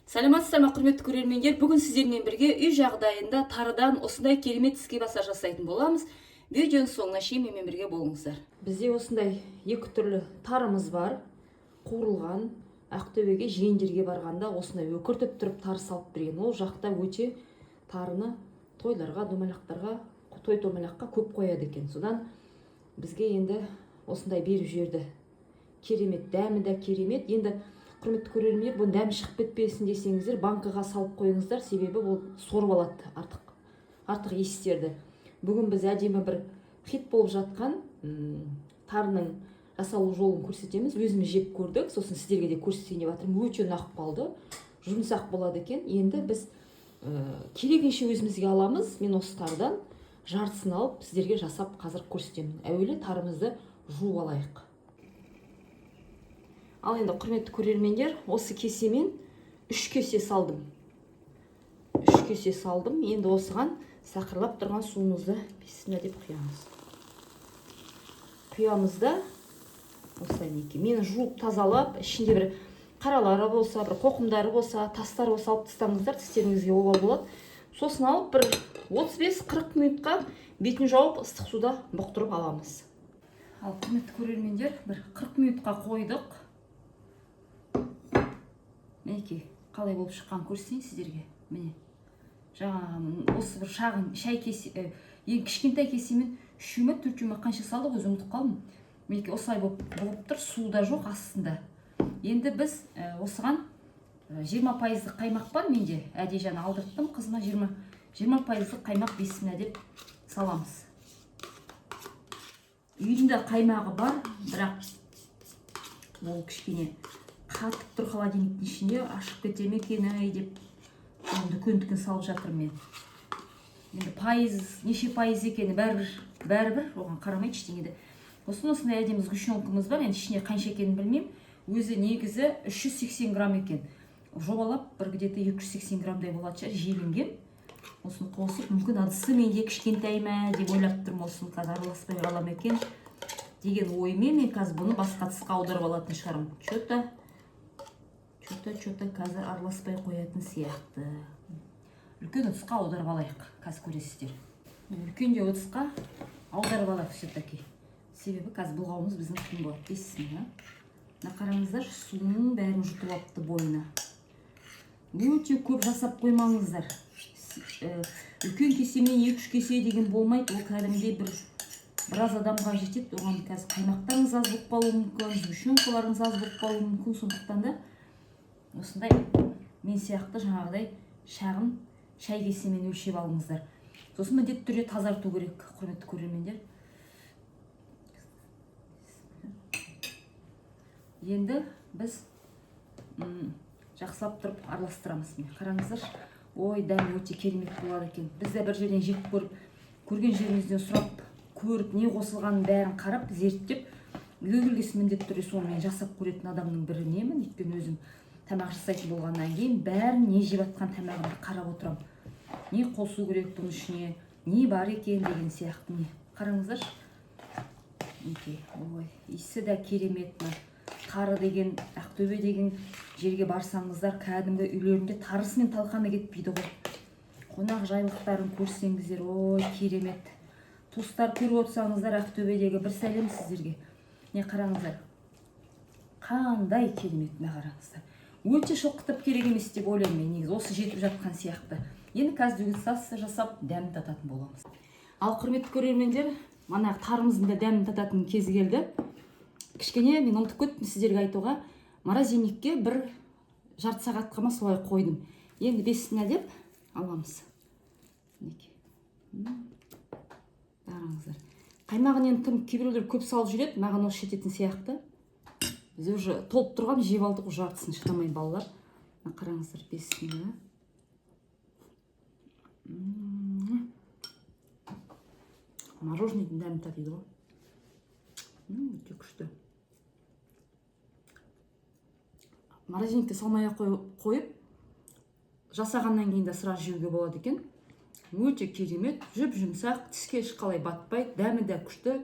Саламатсыздар ма, құрметті көрермендер! Бүгін сіздермен бірге үй жағдайында тарыдан осындай керемет тіске басар жасайтын боламыз. Видеоның соңына шейін менімен бірге болыңыздар. Бізде осындай екі түрлі тарымыз бар, қуырылған. Ақтөбеге жиендерге барғанда осындай өкіртіп тұрып тары салып берген. Ол жақта өте тарыны тойларға, домалақтарға, той томалаққа көп қояды екен. Содан бізге енді осындай беріп жіберді. Керемет, дәмі де керемет. Енді, құрметті көрермендер, бұның дәмі шығып кетпесін десеңіздер, банкаға салып қойыңыздар, себебі ол сорып алады артық артық иістерді. Бүгін біз әдемі бір хит болып жатқан тарының жасалу жолын көрсетеміз. Өзіміз жеп көрдік, сосын сіздерге де көрсетейін деп жатырмын. Өте ұнап қалды, жұмсақ болады екен. Енді біз керегінше өзімізге аламыз. Мен осы тарыдан жартысын алып, сіздерге жасап қазір көрсетемін. Әуелі тарымызды жуып алайық. Ал енді, құрметті көрермендер, осы кесемен 3 кесе салдым, 3 кесе салдым. Енді осыған сақырлап тұрған суымызды, бисмилля деп, құямыз. Құямыз да, осылай, мінекей, мен жуып тазалап, ішінде бір қаралары болса, бір қоқымдары болса, тастар болса, алып тастаңыздар, тістеріңізге обал болады. Сосын алып, бір 35-40 минутқа бетін жауып, ыстық суда бұқтырып аламыз. Ал, құрметті көрермендер, бір 40 минутқа қойдық. Мінекей, қалай болып шыққанын көрсетейін сіздерге. Міне, жаңағы осы бір шағын шай кесе, ең кішкентай кесемен үшеу ме, төртеу ме, қанша салдық, өзім ұмытып қалдым. Мінекей, осылай болып бұғып тұр, су да жоқ астында. Енді біз осыған 20 пайыздық қаймақ бар менде, әдейі жаңа алдырттым қызыма. 20 пайыздық қаймақ, бисмилля деп, саламыз. Үйдің де қаймағы бар, бірақ ол кішкене қатып тұр холодильниктің ішінде, ашып кете ме екен, ай, деп соны дүкендікін салып жатырмын мен. Енді пайыз, неше пайыз екені бәрібір, бәрібір, оған қарамайды ештеңе де. Сосын осындай әдемі сгущенкамыз бар. Енді ішінде қанша екенін білмеймін, өзі негізі 380 грамм екен, жобалап бір где-то 280 граммдай болатын шығар желінген. Осыны қосып, мүмкін, ыдысы менде кішкентай ма деп ойлап тұрмын. Осыны қазір араласпай қала ма екен деген оймен мен қазір бұны басқа ыдысқа аударып алатын шығармын. Че-то қазір араласпай қоятын сияқты. Үлкен ыдысқа аударып алайық, қазір көресіздер. Үлкендеу ыдысқа аударып алайық все-таки, себебі қазір бұлғауымыз біздің қиын болады. Бисмилля. Мына қараңыздар, суының бәрін жұтып алыпты бойына. Өте көп жасап қоймаңыздар. Үлкен кесемен екі үш кесе деген болмайды, ол кәдімгідей бір біраз адамға жетеді. Оған қазір қаймақтарыңыз аз болып қалуы мүмкін, сгущенкаларыңыз аз болып қалуы мүмкін. Сондықтан да осындай мен сияқты жаңағыдай шағын шай кесемен өлшеп алыңыздар. Сосын міндетті түрде тазарту керек, құрметті көрермендер. Енді біз жақсылап тұрып араластырамыз. Міне, қараңыздаршы, ой, дәмі өте керемет болады екен. Біз де бір жерден жеп көріп, көрген жерімізден сұрап көріп, не қосылғанын бәрін қарап, зерттеп, үйге келген соң міндетті түрде соны мен жасап көретін адамның бірінемін. Өйткені өзім тамақ жасайтын болғаннан кейін бәрін, не жеп жатқан тамағымды қарап отырамын, не қосу керек, бұның ішіне не бар екен деген сияқты. Міне, қараңыздаршы, мінекей, ой, иісі де керемет. Мына тары деген, Ақтөбе деген жерге барсаңыздар, кәдімгі үйлерінде тарысы мен талқаны кетпейді ғой. Қонақ жайлықтарын көрсеңіздер, ой, керемет. Туыстар, көріп отырсаңыздар, Ақтөбедегі бір сәлем сіздерге. Міне, қараңыздар, қандай керемет. Мына қараңыздар, өте шоқытып керек емес деп ойлаймын мен, негізі осы жетіп жатқан сияқты. Енді қазір дегустация жасап, дәмін тататын боламыз. Ал, құрметті көрермендер, мана тарымыздың да дәмін тататын кезі келді. Кішкене мен ұмытып кеттім сіздерге айтуға, морозильникке бір жарты сағатқа ма, солай қойдым. Енді бисмилля деп аламыз. Мінекей. Қараңыздар, қаймағын енді тым кейбіреулер көп салып жүреді, маған осы жететін сияқты. Біз уже толып тұрған жеп алдық уже жартысын, шыдамай балалар. Мына қараңыздар, бисмилля. Мороженыйдың дәмі татиды ғой. Өте күшті. Морозильникке салмай ақ қойып, жасағаннан кейін де сразу жеуге болады екен. Өте керемет, жұп жұмсақ, тіске ешқалай батпайды, дәмі де күшті.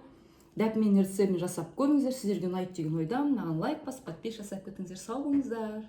Дәп менің рецептін жасап көріңіздер, сіздерге ұнайды деген ойдамын. Маған лайк басып, подпись жасап кетіңіздер. Сау болыңыздар!